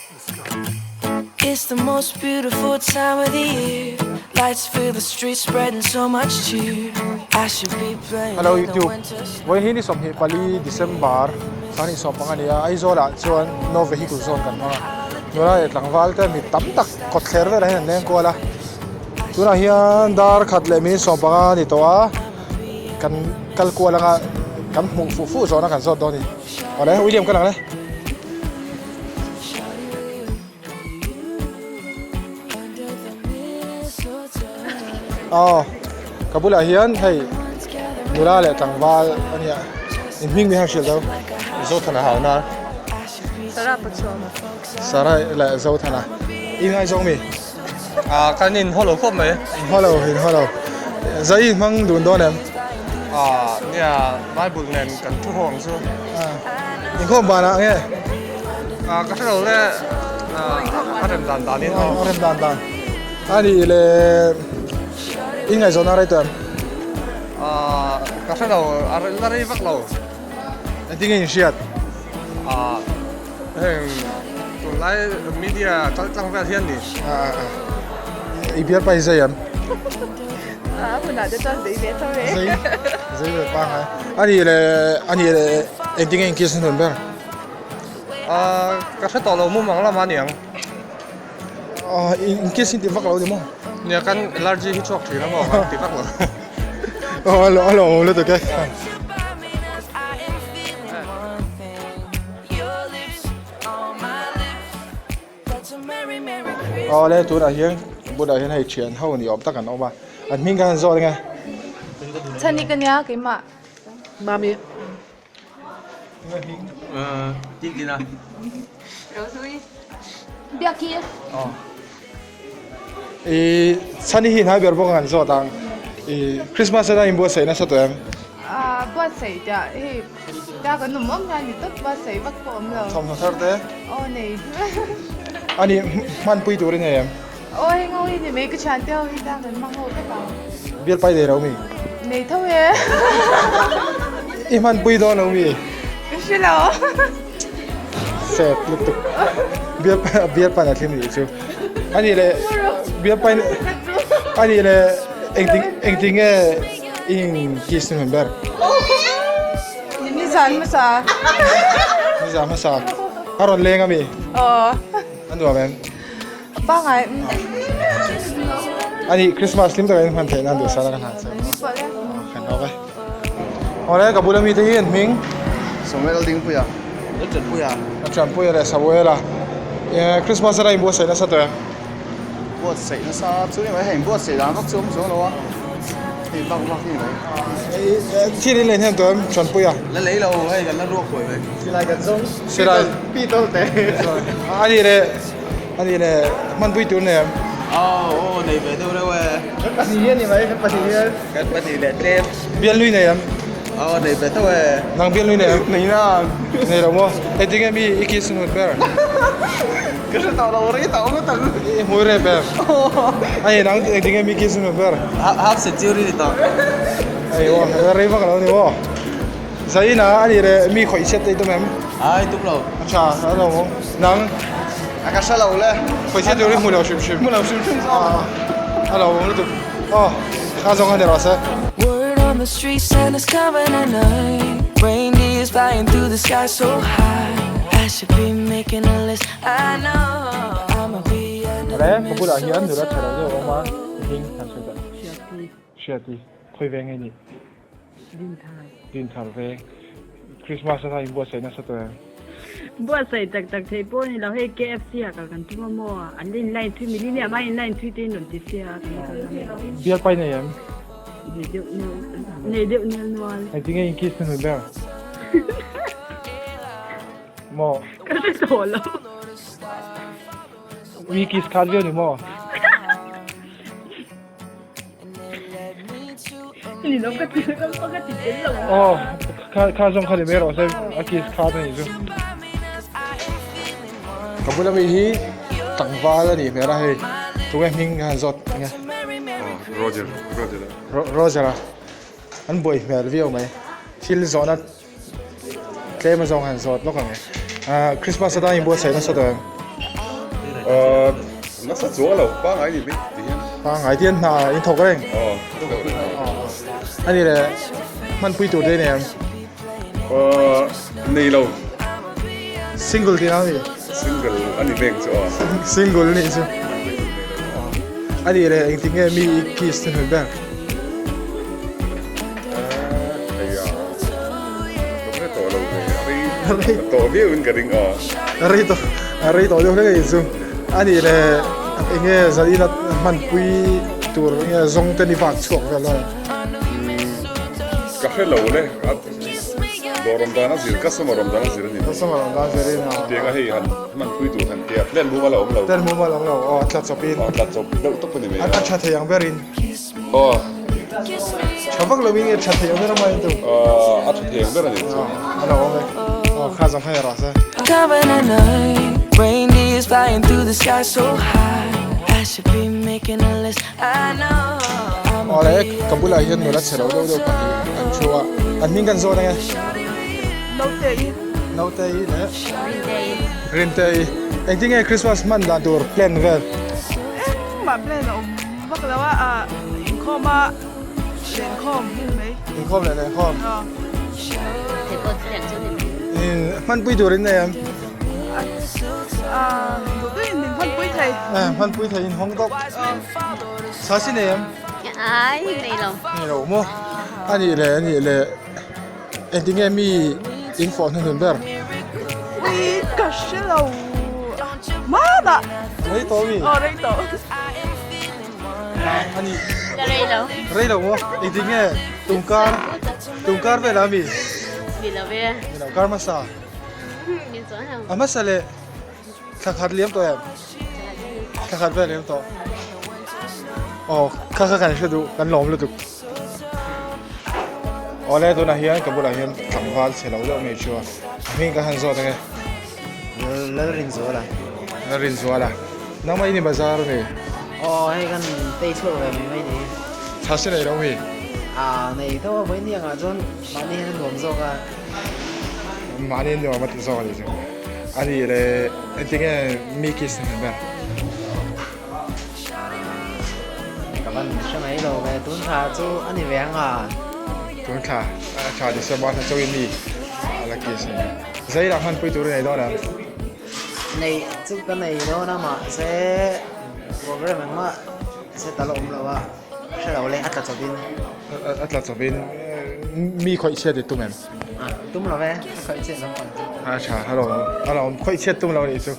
It's the most beautiful time of the year Lights fill the streets spreading so much cheer I should be playing Hello YouTube Vawiin hi ni 24 December 2025 a ni a Aizawl ah chuan no vehicle zone kan hmang a nula leh tlangval te mi tam tak kawtthler velah hian an leng kual a tunah hian dar khat leh minute 15 a ni tawh a kan kal kual anga kan hmuh fuh fuh zawhna kan zawt dawn a ni awle William ka lang le. Aw ka bulah hian hei nula leh tlangval a nia in hming mi han hrilh deuh Zothana hau na Sarah Pachuam Sarah leh Zothana in ngaizawng mi ah kan in haw lo khawp mai in haw lo in haw lo zai in hmang dun dawn em ah nia Bible nen kan thu haw ang chu inkhawm banah nge ah ka hre lo le ah a rem dan dan in a rem dan dan a nih le in ngaihzawn a rei tawh em ah ka hre lo a la rei vak lo engtin nge in hriat ah heng tunlai media kal tlang vel hian ni ah ah i bial pa hi zai em a hmunah te chuan zei ve tho e zei zei ve pangngai a nih le a nih le engtin nge in kiss hnun ber ah ka hre tawh lo mumang lama niang ah in kiss in ti vak lo ni maw nia kan allergy hi chhuak thin a maw kan ti vak lo aw a lo awm lutuk e Awle tunah hian bulah hian hei thian ho ni awm tak an awm a an hming kha han zawt ange. Chhani ka nia keimah. Mami. Tin tin a. Rohlui. Biakhi. Aw. I chhani hi hnai ber bawk ang an zawt ang. I Christmas atang inbuatsaih nasa tawh em? Ah buatsaih tia hei tia kan awm awm hian ni tawp buatsaih vak pawh awm lo. Thawmhnaw thar te? Aw nei. Ani hmanpui tur i nei em? Aw heng ho hi ni mai ka thiante ho hi tia kan hmang ho vek ang. Bialpai nei lo mi? Nei tho e. I hmanpui dawn lo mi? Ka hre lo. Sep lutuk. Bial bialpan a thlim nih chu. Ani leh bialpan ani leh engtin engtin nge in kiss ni hman ber? Ni zan hmasa. Ni zan hmasa. A rawn leng ami? Aw. A nuam em? Pangai. Ani Christmas hlim taka in hman theih nan duh sana kan han che. Kan awk e. Awle ka bula mite hi an hming. Samuel Dingpuia. Laltanpuia. Laltanpuia leh Samuela. Christmas a inbuatsaih nasa tawh em? Buatsaih nasa chu ni mai hei inbuatsaih dan vak chu awm chuang lo a. Hei vak vak hi ni mai. Thil in lei hnem tawh em Tanpuia? La lei lo hei kan la ruak huai mai. Silai kan zawng. Silai. Pi tawlh teh. Ani leh Ani le hmanpui tur nei em? Aw aw nei ve deuh reuh e. Kan pahnih hian ni mai kan pahnih hian. Kan pahnih leh tlem. Bialnui nei em? Aw nei ve tho e. Nang bialnui nei em? Nei na. Nei lo maw? Engtin nge mi i kiss hun ber? Ka hre tawh lo rei tawh ngawt ang. I hmui rep em? Ani nang engtin nge mi kiss hun ber? Half century ni tawh. Ei aw rei vak lo ni maw? Zaina ani le mi khawih chhiat te i tum em? Ai tum lo. A tha a lo maw? Nang? A ka hre lo le. Khawih chhiat tur hi hmu lo hrim hrim. Hmu lo hrim hrim zawk. A lo maw lutuk. Aw kha zawng a ni rawh se. Word on the street Santa's coming tonight Reindeer's flying through the sky so high I should be making a list I know I'ma be under Le the ka bulah hian nula tha lo deuh a awm a hming han sawi dah. Hriati. Hriati khawi ve nge ni? Dinthar. Dinthar veng. Christmas atang inbuatsaih nasa tawh em? Buatsaih tak tak thei pawh a ni lo. Hei KFC ah kal kan tum a maw? An la inline thui mi liam a inline thui te in rawn ti sia kan kal a ni. Bial pai nei em? Nei deuh nel nei deuh nel nual. Engtin nge in kiss na hnu ber? Maw? Ka hre tawh lo. Ui kiss khat viau ni maw? Aw kha zawng kha ni mai rawh se a kiss kha ta nih chu ka bula mi hi tlangval a nih hmel a hei tunge hming a han zawt enge Roger Roger Roger a an buai hmel viau mai thil zawhna tlem a zawng han zawt lawk ang e Christmas atan inbuatsaih nasa tawh em? Nasa chuang lo, pangngai ni mai ti hian. Pangngai ti hian hna in thawk reng. Aw, thawk reng. A ni le, hmanpui tur te i nei ang? Nei lo. Single tih ang a ni? Single a ni veng chu aw. Single a nih chu. A ni le, engtik nge mi i kiss te hnuai ber? Rei tawh a rei tawh deuh hlek a nih chu a nih le eng nge zan ina hmanpui tur eng nge zawng te ni vak chhuak vel a. Ka hre lo le a dawr awm dan a zir customer awm dan a zir a ni. Customer awm dan a zir in a. Tiang a hei han hmanpui tur han tia plan mumal a awm lo. Plan mumal a awm lo aw a tla chawp in. A tla chawp deuh tawp a ni mai a. A tha thei ang ber in. Aw. Tha vak lo in nge tha thei ang ber a mai tu. A tha thei ang ber a ni chu. A lo awm e. Aw kha zawng kha rawh se. Coming at night, reindeers flying through the sky so high. I should be making a list, I know. Aw le, ka bulah hian nula chhe lo deuh deuh pahnih an thu a. An hming kan zawt ange. Naute i. Naute i leh. Rinte i. Rinte i. Engtin nge Christmas hman dan tur plan vel? Engmah plan a awm. Vak lo a, ah inkhawm a lenkhawm ni mai. Inkhawm leh lenkhawm. Aw. Thei pawh chu lian chu ni mai. In hmanpui tur in nei em? Ah, duh duh in min hmanpui thei. Eh, hmanpui thei in hawng tawp. Sa si nei em? Ai, nei lo. Nei lo maw? A nih leh, a nih leh. Engtinge mi in fawh hnuhnun ber? Ui, ka hre lo. Hmanah! Rei tawh mi? Aw, rei tawh. A ni. La rei lo. Rei lo maw? Engtinge tumkar, tumkar velah mi? Ni lo ve. Ni lo, kar hmasa. Ni chuan lo. A hmasa leh thla khat liam tawh em? Thla khat vel liam tawh. Aw, kha kha kan hre duh, kan lawm lutuk. Awle tunah hian ka bulah hian tlangval chhe lo deuh mai chu a hming ka han zawt ange. Lalrinzuala. Lalrinzuala. Nangmah i ni bazar a ni? Aw hei kan tei chhuak ve mai mai ni. Tha si nei lo mi? Ah nei tho a vawiin angah chuan mahni hian a nuam zawk a. Mahni a nuam a ti zawk a ni chu. A nih le engtinge mi kiss ni ber? Ka van hre mai lo ve, tun thla chu a ni ve ang a. Tun thla, a thla December thla chauhin mi a la kiss ni. Zai lah hmanpui tur i nei dawn em? Nei chu ka nei dawn a mahse program engmah set a la awm lo a, hre lo le a tla chawpin. A tla chawpin mi khawih chhiat i tum em? Tum lo ve, a khawih chhiat lampang chu. A tha, a lawm, a lawm, khawih chhiat tum lo a nih chu.